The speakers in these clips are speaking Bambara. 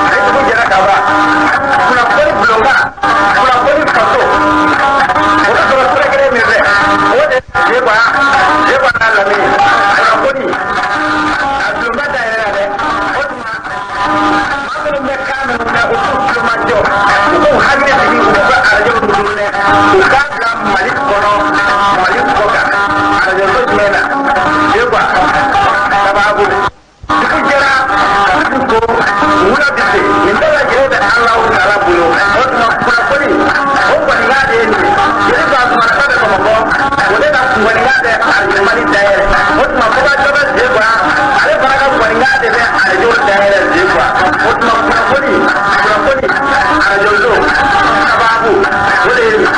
Ni dugu jɛra ka ban, kunnafoni bulonba, kunnafoni faso, o bɛ sɔrɔ sira kelen min fɛ, o de Zeguwa, Zeguwa n'a lamini kunnafoni a bulonba dayɛlɛ la dɛ. O tuma maa minnu bɛ kan minnu mɛn, u k'u tulo majɔ, u k'u hakili sigi, u ka arajo minnu mɛn, u k'a bila Mali kɔnɔ, Mali kɔ kan, arajo jumɛn na? Zeguwa sababu. Dugu jɛra ka su ko, wula bɛ se, nin bɛɛ lajɛlen bɛ Alahu taala bolo. O tuma kunnafoni o gɔnikan de ye nin ye. Jeli Bansumana bɛ Bamakɔ, o de ka gɔnikan bɛ arajo Mali dayɛlɛ. O tuma Bɔbajɔ bɛ Zeguwa, ale fana ka gɔnikan de bɛ arajo dayɛlɛ Zeguwa. O tuma kunnafoni, kunnafoni arajo sababu, o de ye nin ye.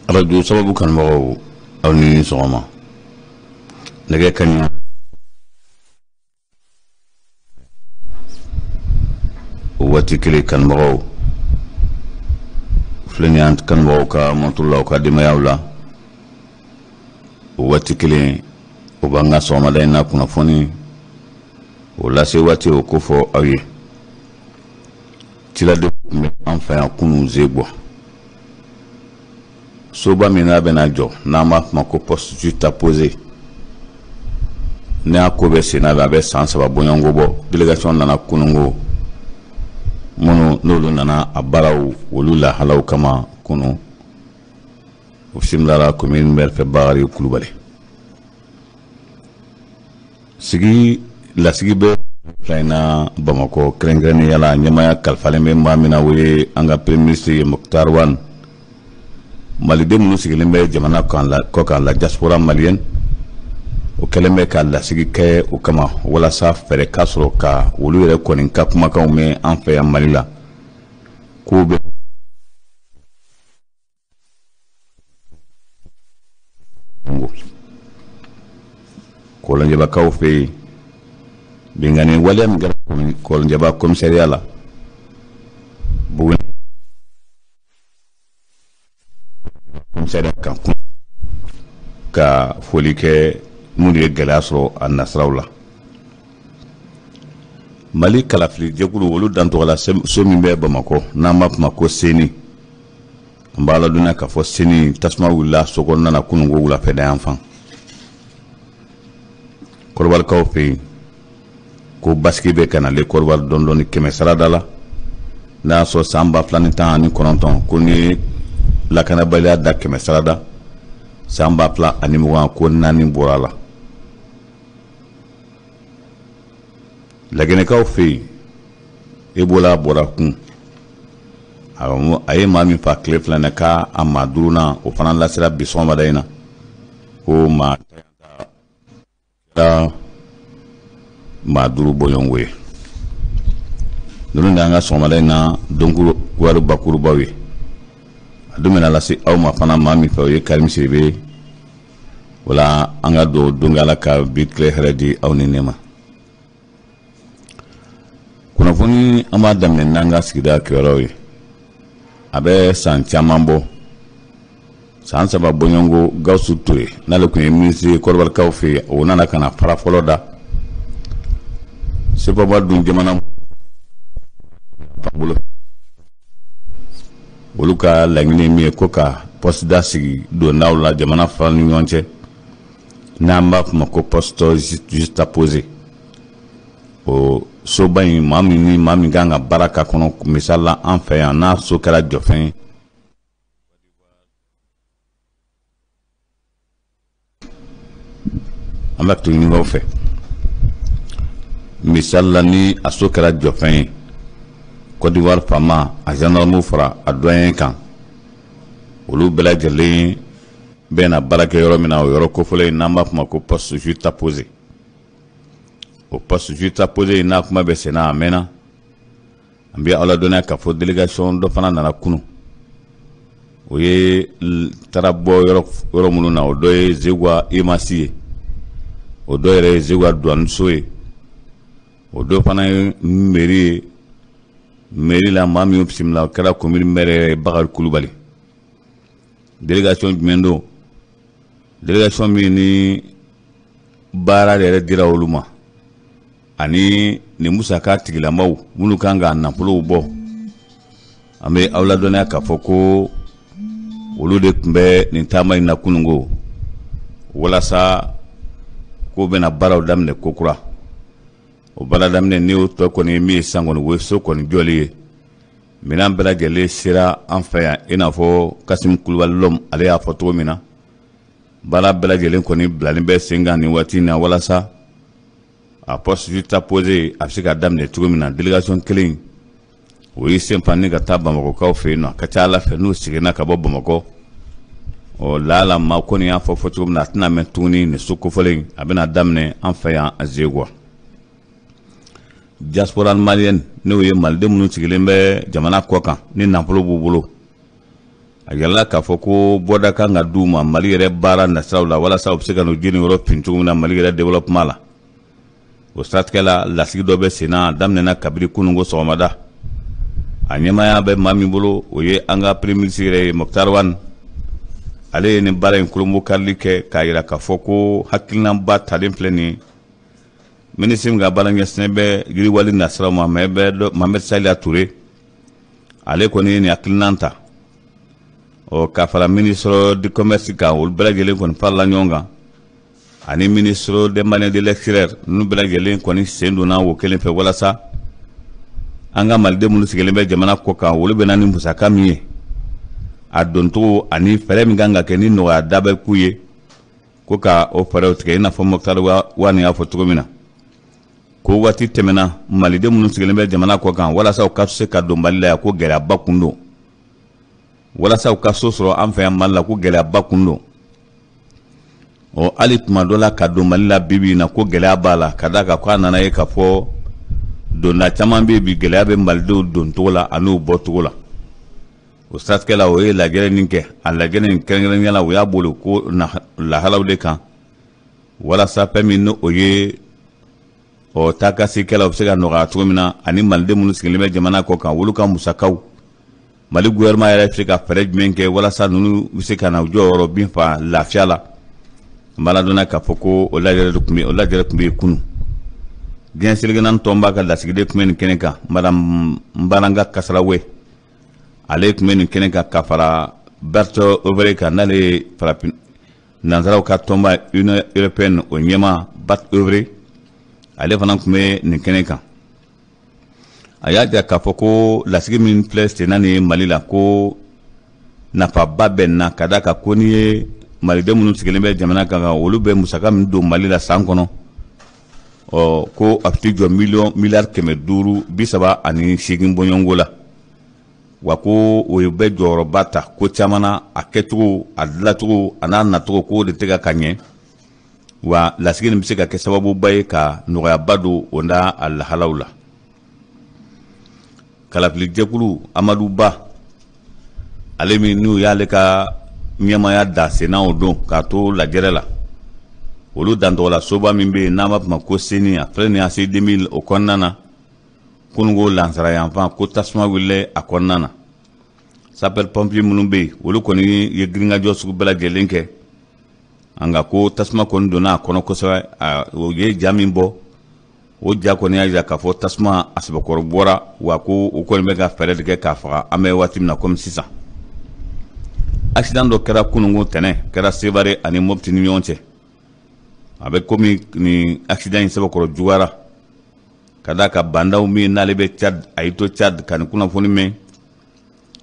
Arajo sababu kanubagaw, aw ni sɔgɔma. Nɛgɛ kaɲa o waati kelen, kanubagaw filɛ nin y'an kanubagaw ka mɔtoro la, u ka denbayaw la o waati kelen, o b'an ka sɔgɔmada in na kunnafoni o lase waati o ko fɔ aw ye. Ciladenw tun bɛ an fɛ yan kunun Zeguwa, soba min n'a bɛna jɔ, n'an b'a fɔ ma ko poste juxtaposé, n'a ko bɛ sen na, a bɛ san 3 bɔɲɔgɔnko bɔ. Délégation nana kununko, minnu n'olu nana a baaraw olu lahalaw kama kunun, o bisimilala commune maire fɛ, Bakari Kulubali. Sigi lasigi bɛ fila in na Bamakɔ, kɛrɛnkɛrɛnnenya la ɲɛmaaya kalifalen bɛ maa min na, o ye an ka premier ministre ye, Moctar Ouane. Maliden minnu sigilen bɛ jamana kɔ kan, la diaspora malienne, o kɛlen bɛ ka lasigi kɛ o kama walasa fɛɛrɛ ka sɔrɔ ka olu yɛrɛ kɔni ka kumakanw mɛn an fɛ yan Mali la k'o bɛ Kɔlɔnjɛbakaw fɛ yen. Binkanni waleya min kɛra Kɔlɔnjɛba commissariat la, Buguni commissariat kan, kun ka foli kɛ minnu ye gɛlɛya sɔrɔ a nasiraw la. Mali kalafili jɛkulu, olu dantɔgɔla so min bɛ Bamakɔ, n'an b'a fɔ ma ko CENI, an b'a ladɔnniya k'a fɔ CENI tasuma wulila so kɔnɔna na kununko wulafɛda yan fan. Kɔrɔbalikaw fɛ yen, ko basigi bɛ ka nalen Kɔrɔbali dɔɔni dɔɔni 100 sarada la. N'a y'a sɔrɔ san 2019, ko ni lakanabaliya da 100 sarada, san 2020, ko 4 bɔra a la. Laginɛkaw fɛ yen, Ebola bɔra kun, a ye maa min fa tile 2 na, k'a a maa duurunan o fana lasera bi sɔgɔmada in na, ko maa kɛra maa 5 bɔɲɔgɔnko ye. Ninnu de y'an ka sɔgɔmada in na donkibaru bakurubaw ye. A dun bɛna lase aw ma fana maa min fɛ, o ye Karim Sidibe ye. O la an ka don don, Ala ka bi tile hɛrɛ di aw ni ne ma. Kunnafoni, an b'a daminɛ n'an ka sigida kibaruyaw ye. A bɛ san caman bɔ, san 3 bɔɲɔgɔnko, Gawusu Ture, n'ale tun ye minisiri ye Kɔrɔbalikaw fɛ yen, o nana ka na fara fɔlɔ da sefaba dun jamana bolo. Olu ka laɲini min ye ko ka poste da sigi dondaw la jamana fila ni ɲɔgɔn cɛ, n'an b'a fɔ ma ko poste juxtaposé. O soba in, maa min ni maa min kan ka baara ka kɔnɔ, misali la an fɛ yan, n'a so kɛra jɔfɛn ye, an bɛ to ɲini fɛ, misali la ni a so kɛra jɔfɛn ye, Côte d'Ivoire faama, a gendarme fara a doyen kan, olu bɛɛ lajɛlen bɛ na baara kɛ yɔrɔ min na, o yɔrɔ kofɔlen n'an b'a fɔ ma ko poste juxtaposé. O poste juxtaposé n'a kuma bɛ senna, a mɛnna. An bɛ aw ladɔnniya k'a fɔ délégation dɔ fana nana kunun. O ye taara bɔ yɔrɔ yɔrɔ minnu na, o dɔ ye Zeguwa EMAS ye, o dɔ yɛrɛ ye Zeguwa douane ye, o dɔ fana ye mairie ye. Mairie la, maa min y'o bisimila, o kɛra commune maire yɛrɛ ye, Bakari Kulubali. Délégation jumɛn don? Délégation min ni baara yɛrɛ dira olu ma. Ani nin musaka tigilamaw minnu kan ka nafolow bɔ, an bɛ aw ladɔnniya k'a fɔ ko olu de tun bɛ nin taama in na kununko, walasa k'o bɛna baaraw daminɛ kokura. O baara daminɛ ni o tɔ kɔni ye min ye sisan kɔni, o ye so kɔni jɔli ye. Minɛn bɛɛ lajɛlen sera an fɛ yan, i n'a fɔ Kasimu Kulubali lɔm ale y'a fɔ cogo min na. Baara bɛɛ lajɛlen kɔni bilalen bɛ sen kan nin waati in na, walasa a poste juxtaposé a bɛ se ka daminɛ cogo min na. Délégation kelen o y'i sen pan ni ka taa Bamakɔkaw fɛ yen nɔ. A ka ca Ala fɛ, n'u seginna ka bɔ Bamakɔ, ɔ laala maa kɔni y'a fɔ fɔ cogo min na, a tɛna mɛn tuguni nin so kofɔlen a bɛna daminɛ an fɛ yan Zeguwa. Diaspora malienne, n'o ye maliden minnu sigilen bɛ jamana kɔ kan ni nafolo b'u bolo, a yirala k'a fɔ ko bɔda kan ka d'u ma Mali yɛrɛ baara nasiraw la, walasa u bɛ se ka n'u jeniyɔrɔ fin cogo min na Mali yɛrɛ développement la. O siratigɛ la, lasigi dɔ bɛ sen na, a daminɛna kabiri kununko sɔgɔmada. A ɲɛmaaya bɛ maa min bolo, o ye an ka premier ministre yɛrɛ ye, Moctar Ouane. Ale ye nin baara in kolonbokarili kɛ k'a yira k'a fɔ ko hakilinaba talen filɛ nin ye. Minisiri min ka baara ɲɛsinnen bɛ yiriwali nasiraw ma, Mohamed Saliya Toure, ale kɔni ye nin hakilinan ta. Ɔ ka fara ministre du commerce kan, olu bɛɛ lajɛlen kɔni farala ɲɔgɔn kan, ani ministre des Maliens de l'extérieur, ninnu bɛɛ lajɛlen kɔni sen donna wo kelen fɛ, walasa an ka maliden minnu sigilen bɛ jamana kɔ kan, olu bɛ na ni musaka min ye, a doncogo ani fɛɛrɛ min kan ka kɛ ni nɔgɔya da bɛ k'u ye, ko ka o fɛɛrɛw tigɛ. I n'a fɔ Moctar Ouane y'a fɔ cogo min na, ko waati tɛmɛna, maliden minnu sigilen bɛ jamana kɔ kan, walasa u ka se ka don Mali la yan, ko gɛlɛyaba kun don. Walasa u ka so sɔrɔ an fɛ yan Mali la, ko gɛlɛyaba kun don. Ɔ hali tuma dɔ la ka don Mali la bi bi in na, ko gɛlɛya b'a la, ka d'a kan k'a nana ye k'a fɔ donda caman bɛ yen bi, gɛlɛya bɛ malidenw doncogo la ani u bɔcogo la. O siratigɛ la, o ye lajɛrɛ nin kɛ. A lajɛrɛ nin kɛrɛnkɛrɛnnenya la, o y'a boli ko lahalaw de kan, walasa fɛn min n'o o ye ɔ taakasekɛlaw bɛ se ka nɔgɔya cogo min na, ani maliden minnu sigilen bɛ jamana kɔ kan, olu ka musakaw, Mali gouvernement yɛrɛ bɛ se ka fɛɛrɛ jumɛn kɛ walasa ninnu bɛ se ka na u jɔyɔrɔ bin fa lafiya la. N b'a ladɔnniya k'a fɔ ko o lajɛrɛ de tun bɛ, o lajɛrɛ tun bɛ yen kunun. Diɲɛ seleke naani tɔnba ka lasigiden tun bɛ nin kɛnɛ kan, Madame Mbaranga Kasarawe, ale tun bɛ nin kɛnɛ kan, ka fara Bert Overe kan, n'ale ye farafin nansaraw ka tɔnba Union européenne o ɲɛmaa Bert Overe, ale fana tun bɛ nin kɛnɛ kan. A y'a jira k'a fɔ ko lasigi min filɛ senna nin ye Mali la, ko nafaba bɛ nin na, ka d'a kan ko n'i ye maliden minnu sigilen bɛ jamana kan, olu bɛ musaka min don Mali la san kɔnɔ, ɔ ko a bɛ t'i jɔ miliyɔn miliyari 538 bɔɲɔgɔnko la. Wa ko o ye bɛ jɔyɔrɔba ta ko caman na, a kɛcogo, a dilancogo, a n'a nacogo, k'o de tɛ ka ɲɛ. Wa lasigi nin bɛ se ka kɛ sababuba ye ka nɔgɔyaba don o n'a a lahalaw la. Kalafilijɛkulu Amadu Ba, ale min n'u y'ale ka ɲɛmaaya da senna o don k'a to lajɛrɛ la, olu dantɔgɔla soba min bɛ yen n'an b'a fɔ ma ko Seni, a filɛ nin ye ACI 2000 o kɔnɔna na, kununko lansara yanfan, ko tasuma wulila a kɔnɔna na. Sapeur pompier minnu bɛ yen, olu kɔni ye girinkajɔ sugu bɛɛ lajɛlen kɛ, nka ko tasuma kɔni donna a kɔnɔ kosɛbɛ. O ye ja min bɔ, o ja kɔni y'a jira k'a fɔ tasuma a sɛbɛkɔrɔ bɔra, wa ko u kɔni bɛ ka fɛɛrɛ de kɛ k'a faga an bɛ waati min na komi sisan. Accident dɔ kɛra kununko tɛnɛ, kɛra Sevare ani Mopti ni ɲɔgɔn cɛ. A bɛ komi nin accident in sɛbɛkɔrɔ juguyara, ka d'a kan Bandaw min n'ale bɛ Tchad, a y'i to Tchad ka nin kunnafoni mɛn,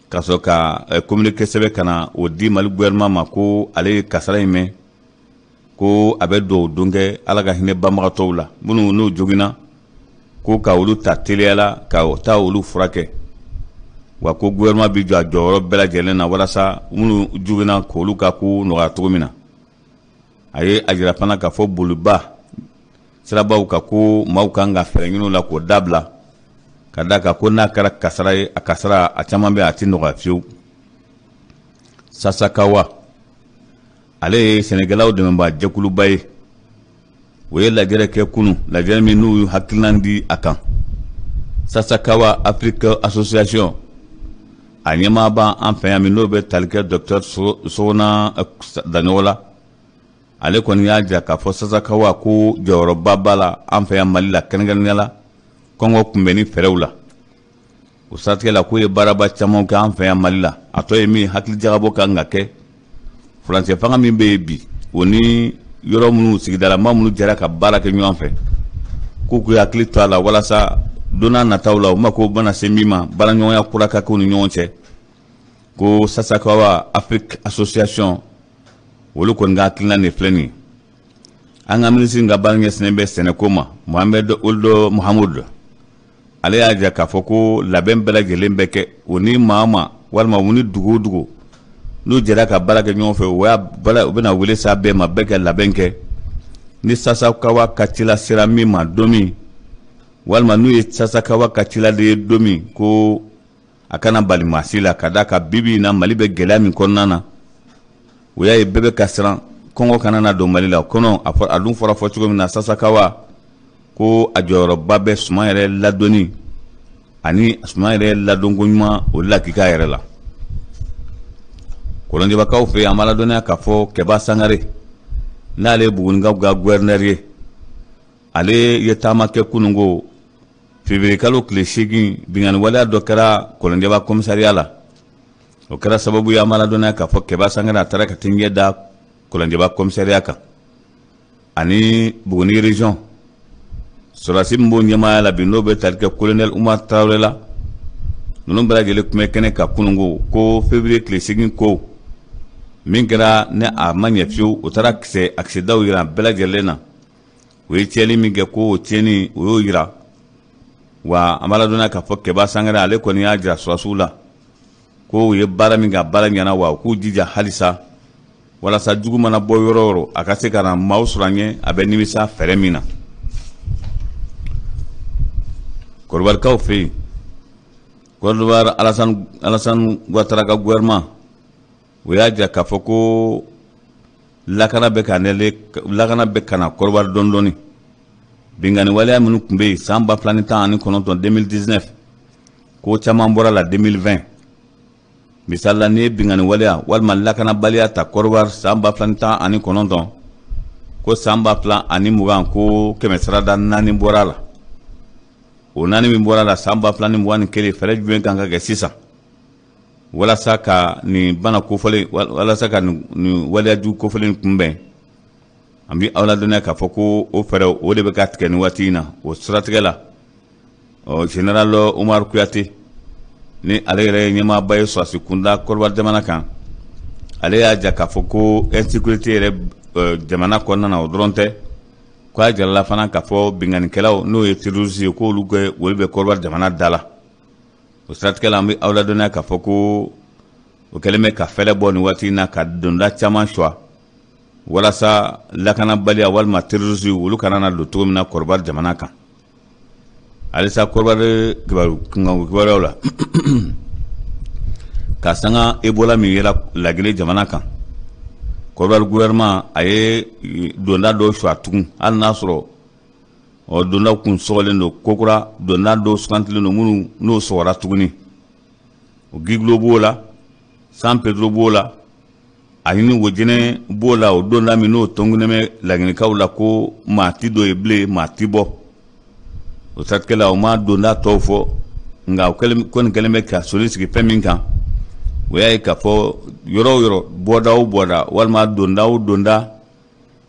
ka sɔrɔ ka communiqué sɛbɛn ka na o di Mali gouvernement ma, ko ale ye kasara in mɛn, ko a bɛ dugawu don kɛ Ala ka hinɛ banbagatɔw la minnu n'u joginna, ko ka olu ta teliya la ka taa olu furakɛ. Wa ko gouvernement bi jɔ a jɔyɔrɔ bɛɛ lajɛlen na walasa minnu joginna k'olu ka ko nɔgɔya cogo min na. A ye a jira fana k'a fɔ boliba sirabaw kan, ko maaw kan ka fɛɛrɛ ɲini la k'o dabila, ka d'a kan ko n'a kɛra kasara ye, a kasara a caman bɛ a tɛ nɔgɔya fiyewu. Sasakawa, ale ye sɛnɛkɛlaw dɛmɛbaa jɛkuluba ye, o ye lajɛrɛ kɛ kunun, lajɛrɛ min n'u y'u hakilina di a kan. Sasakawa Afrique Association, a ɲɛmaa b'an fɛ yan min n'o bɛ tali kɛ docteur Sogona Daɲɔgɔ la. Ale kɔni y'a jira k'a fɔ Sasakawa ko jɔyɔrɔba b'a la an fɛ yan Mali la, kɛrɛnkɛrɛnnenya la kɔngɔ kunbɛnni fɛɛrɛw la. O siratigɛ la, k'u ye baaraba caman kɛ an fɛ yan Mali la. A tɔ ye min hakili jagabɔ kan ka kɛ, furancɛ fanga min bɛ yen bi, o ni yɔrɔ minnu sigidalama minnu jɛra ka baara kɛ ɲɔgɔn fɛ, k'u k'u hakili to a la walasa don n'a nataw la, u mako mana se min ma, baaraɲɔgɔnya kura ka k'u ni ɲɔgɔn cɛ. Ko Sasakawa Afrique Association, olu kɔni ka hakilina de filɛ nin ye. An ka minisiri ka baara ɲɛsinnen bɛ sɛnɛko ma, Mohamed Ould Mahamoud, ale y'a jira k'a fɔ ko labɛn bɛɛ lajɛlen bɛ kɛ o ni maa ma walima u ni dugu o dugu n'u jɛra ka baara kɛ ɲɔgɔn fɛ, o y'a u bɛna wele sa bɛɛ ma, bɛɛ ka labɛn kɛ. Ni Sasakawa ka cila sera min ma don min, walima n'u ye Sasakawa ka cila de ye don min, ko a kana bali maa si la, ka d'a kan bi bi in na Mali bɛ gɛlɛya min kɔnɔna na, o y'a ye bɛɛ bɛ ka siran kɔngɔ kana na don Mali la kɔnɔ. A fɔ a dun fɔra fɔ cogo min na, Sasakawa ko a jɔyɔrɔba bɛ suman yɛrɛ ladonni ani suman yɛrɛ ladonko ɲuman o lakika yɛrɛ la. Kɔlɔnjɛbakaw fɛ yen, an b'a ladɔnniya k'a fɔ Kɛba Sangare, n'ale ye Bugunikaw ka gouverneur ye, ale ye taama kɛ kununko février kalo tile 8. Binkanni waleya dɔ kɛra Kɔlɔnjɛba commissariat la, o kɛra sababu ye an b'a ladɔnniya k'a fɔ Kɛba Sangare a taara ka t'i ɲɛ da Kɔlɔnjɛba commissariat kan ani Buguni région sɔrɔdasi min b'o ɲɛmaaya la bi, n'o bɛ tali kɛ colonel Umar Tarawele la. Ninnu bɛɛ lajɛlen tun bɛ kɛnɛ kan kununko ko février tile 8 ko min kɛra, ni a ma ɲɛ fiyewu. O taara kisɛ a kisɛdaw yira bɛɛ lajɛlen na, o ye tiɲɛni min kɛ, ko o tiɲɛni o y'o yira. Wa an b'a ladɔnniya k'a fɔ Kɛba Sangare ale kɔni y'a jira sɔrɔdasiw la ko u ye baara min kɛ, a baara ɲɛna, wa u k'u jija halisa walasa jugu mana bɔ yɔrɔ o yɔrɔ, a ka se ka na maaw sɔrɔ an ɲɛ, a bɛ nimisa fɛɛrɛ min na. Kɔrɔbarikaw fɛ yen, Kɔrɔbar Alassane Ouattara ka gouvernement, o y'a jira k'a fɔ ko lakana bɛ ka nɛlɛ, lakana bɛ ka na Kɔrɔbari dɔɔni dɔɔni. Binkanni waleya minnu tun bɛ yen san 2019, 2019, ko caman bɔra la 2020. Misali la, n'i ye binkanni waleya walima lakanabaliya ta Kɔrɔbari san 2019, ko san 2020, ko 4% bɔra la. O naani min bɔra la san 2021, fɛɛrɛ jumɛn kan ka kɛ sisan walasa ka nin bana kofɔlen, walasa ka nin waleyajugu kofɔlen kunbɛn? An bɛ aw ladɔnniya k'a fɔ ko o fɛɛrɛ o de bɛ ka tigɛ nin waati in na. O siratigɛ la, ɔ général Umar Kuyate, ni ale yɛrɛ ye ɲɛmaaba ye sɔrɔdasi kunda Kɔrɔbari jamana kan, ale y'a jira k'a fɔ ko insécurité yɛrɛ jamana kɔnɔna na, o dɔrɔn tɛ, k'a jirala fana k'a fɔ binkannikɛlaw, n'o ye terroriste ye, k'olu kɛ olu bɛ Kɔrɔbari jamana da la. O siratigɛ la, an bɛ aw ladɔnniya k'a fɔ ko o kɛlen bɛ ka fɛɛrɛ bɔ nin waati in na ka donda caman suwa walasa lakanabaliya walima terroriste olu kana na don cogo min na Kɔrɔbari jamana kan. Halisa Kɔrɔbari kibaruyaw la, ka sanga Ebola min yera Laginɛ jamana kan, Kɔrɔbari gouvernement a ye donda dɔw suwa tugun, hali n'a sɔrɔ ɔ donda kun sɔgɔlen don kokura, donda dɔw sugantilen don minnu n'o sɔgɔra tuguni. O Guiglo b'o la, San Pedro b'o la, ani Wojɛnɛ b'o la. O donda min n'o tɔnkunnen bɛ Laginɛkaw la ko maa ti don yen bilen, maa ti bɔ. O siratigɛ la, o ma donda tɔw fɔ, nka o kɔni kɛlen bɛ ka soli sigi fɛn min kan, o y'a ye k'a fɔ yɔrɔ o yɔrɔ, bɔda o bɔda walima donda o donda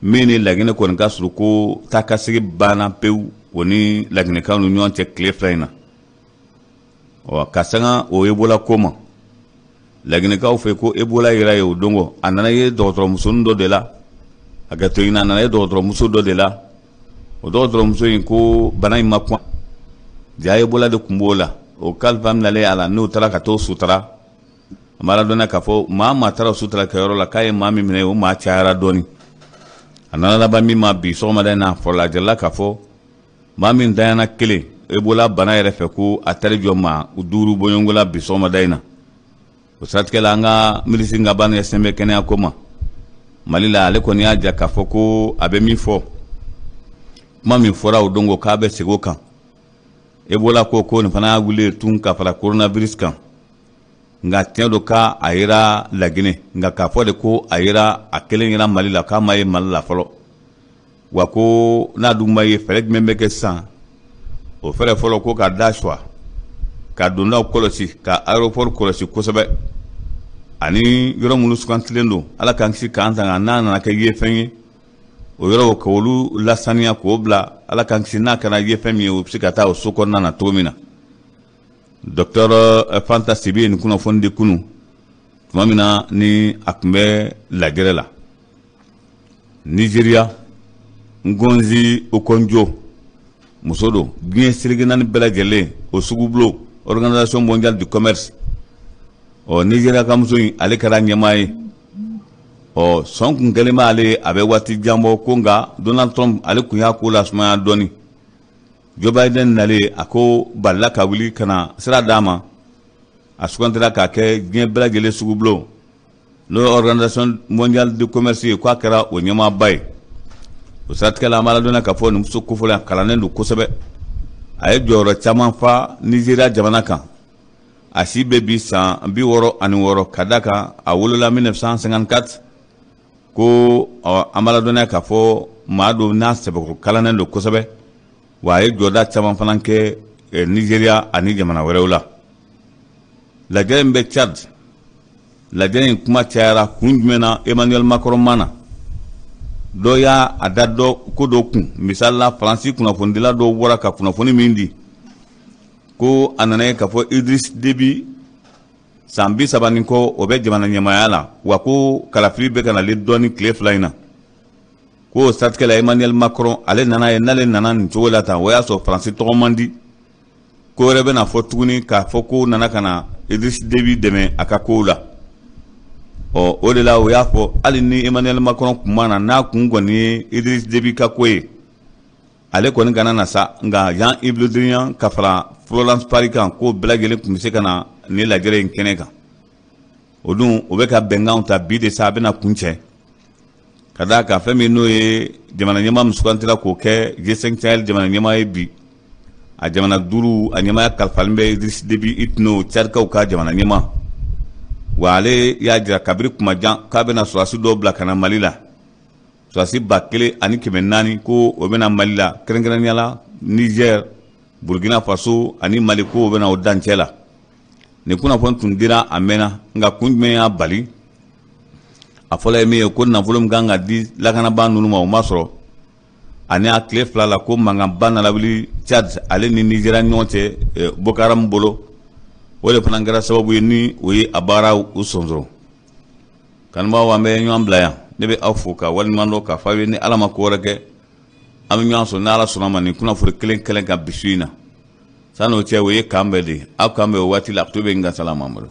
min ni Laginɛ kɔni ka surun, ko taa ka segin banna pewu o ni Laginɛkaw ni ɲɔgɔn cɛ tile 2 in na. Ɔ ka sanga o Ebola ko ma Laginɛkaw fɛ, ko Ebola yɛrɛ ye o don kɔ, a nana ye dɔgɔtɔrɔmusonin dɔ de la, a ka to ɲini, a nana ye dɔgɔtɔrɔmuso dɔ de la. O dɔgɔtɔrɔmuso in ko bana in ma kuma ja, Ebola de tun b'o la. O kalifa minɛlen a la, n'o taara ka t'o sutura, an b'a ladɔnniya k'a fɔ maa maa taara sutura kɛyɔrɔ la, k'a ye maa min minɛ, o maa cayara dɔɔni. A nana laban min ma bi sɔgɔmada in na, fɔlɔ a jirala k'a fɔ maa min danyana kelen Ebola bana yɛrɛ fɛ, ko a taara jɔ maa 5 bɔɲɔgɔnko la bi sɔgɔmada in na. O siratigɛ la, an ka minisiri ka baara ɲɛsinnen bɛ kɛnɛya ko ma Mali la, ale kɔni y'a jira k'a fɔ ko a bɛ min fɔ, kuma min fɔra o don ko k'a bɛ segin o kan. Ebola ko nin fana y'a wuli tun ka fara coronavirus kan. Nka tiɲɛ don k'a yera Laginɛ, nka k'a fɔ de ko a yera a kelen yera Mali la, k'a ma ye Mali la fɔlɔ. Wa ko n'a dun ma ye, fɛɛrɛ jumɛn bɛ kɛ sisan? O fɛɛrɛ fɔlɔ ko ka da suwa, ka dondaw kɔlɔsi, ka aéroport kɔlɔsi kosɛbɛ, ani yɔrɔ minnu sugantilen don, Ala k'an kisi k'an tanga, n'a nana kɛ yefɛn ye, o yɔrɔw k'olu lasaniya k'o bila, Ala k'an kisi n'a kɛra yefɛn min ye, o bɛ se ka taa o so kɔnɔna na cogo min na. Docteur Fanta Sibi ye nin kunnafoni di kunun tuma min na ni a tun bɛ lajɛrɛ la. Nigeria, Ngozi Okonjo muso don, diɲɛ seleke naani bɛɛ lajɛlen o sugubulon Organisation mondiale du commerce, ɔ Nigeria ka muso in ale kɛra ɲɛmaa ye. Ɔ sɔn kun kɛlen b'ale ye, a bɛ waati jan bɔ ko, nka Donald Trump ale kun y'a ko lasumaya dɔɔni. Joe Biden nalen, a ko balila ka wuli ka na sira d'a ma, a sugantira k'a kɛ diɲɛ bɛɛ lajɛlen sugubulon n'o ye Organisation mondiale du commerce ye, k'a kɛra o ɲɛmaaba ye. O siratigɛ la, an b'a ladɔnniya k'a fɔ nin muso kofɔlen a kalannen don kosɛbɛ, a ye jɔyɔrɔ caman fa Nigeria jamana kan. A si bɛ bi san 66, ka da kan a wolola 1954. Ko an b'a ladɔnniya k'a fɔ maa don n'a sɛbɛkɔrɔ kalannen don kosɛbɛ, wa a ye jɔda caman fana kɛ Nigeria ani jamana wɛrɛw la. Lajɛ in bɛ Tchad, lajɛ in kuma cayara kun jumɛn na? Emmanuel Macron ma na, dɔ y'a a da dɔ ko dɔ kun. Misali la, Faransi kunnafonidila dɔw bɔra ka kunnafoni min di, ko a nana ye k'a fɔ Idriss Déby san 30 ni kɔ o bɛ jamana ɲɛmaaya la, wa ko kalafili bɛ ka nalen dɔɔni tile 2 in na. Ko o siratigɛ la, Emmanuel Macron ale nana ye, n'ale nana nin cogo la tan, o y'a sɔrɔ Faransi tɔgɔ man di. Ko wɛrɛ bɛna fɔ tuguni k'a fɔ ko nana ka na Idriss Déby dɛmɛ a ka kow la. Ɔ o de la o y'a fɔ hali ni Emmanuel Macron kun ma na, n'a kun kɔni ye Idriss Déby ka ko ye, ale kɔni kana na sa, nka Jean-Yves Le Drian ka fara Florence Parly kan, k'o bɛɛ lajɛlen tun bɛ se ka na nin lajɛrɛ in kɛnɛ kan. O dun o bɛ ka bɛnkanw ta bi de sa, a bɛna kun cɛ ka d'a kan fɛn min n'o ye jamana ɲɛmaa min sugantira k'o kɛ G5 Sahel jamana ɲɛmaa ye bi, a jamana 5 a ɲɛmaaya kalifalen bɛ Idriss Déby Itno, Tchadkaw ka jamana ɲɛmaa. Wa ale y'a jira kabiri kuma jan k'a bɛna sɔrɔdasi dɔw bila ka na Mali la, sɔrɔdasi 1400 ko o bɛna Mali la, kɛrɛnkɛrɛnnenya la Niger, Burkina Faso ani Mali, ko o bɛna o dancɛ la. Nin kunnafoni tun dira a mɛnna, nka kun jumɛn y'a bali? A fɔlɔ ye min ye, ko nafolo min kan ka di lakanabaa ninnu ma, o ma sɔrɔ. Ani a tile 2 la, ko mankanba nana wuli Tchad ale ni Nigeria ɲɔgɔn cɛ Boko Haram bolo, o de fana kɛra sababu ye ni o ye a baaraw u sonsoro. Kanubaaw, an bɛ ɲɔgɔn bila yan. Ne bɛ aw fo ka waleɲuman dɔn k'a fɔ aw ye, ni Ala ma ko wɛrɛ kɛ, an bɛ ɲɔgɔn sɔrɔ ni Ala sɔnna ma nin kunnafoni kelen kelen kan bi su in na. San'o cɛ, o ye k'an bɛn de, aw k'an bɛn o waati la. A to bɛ n ka salama bolo.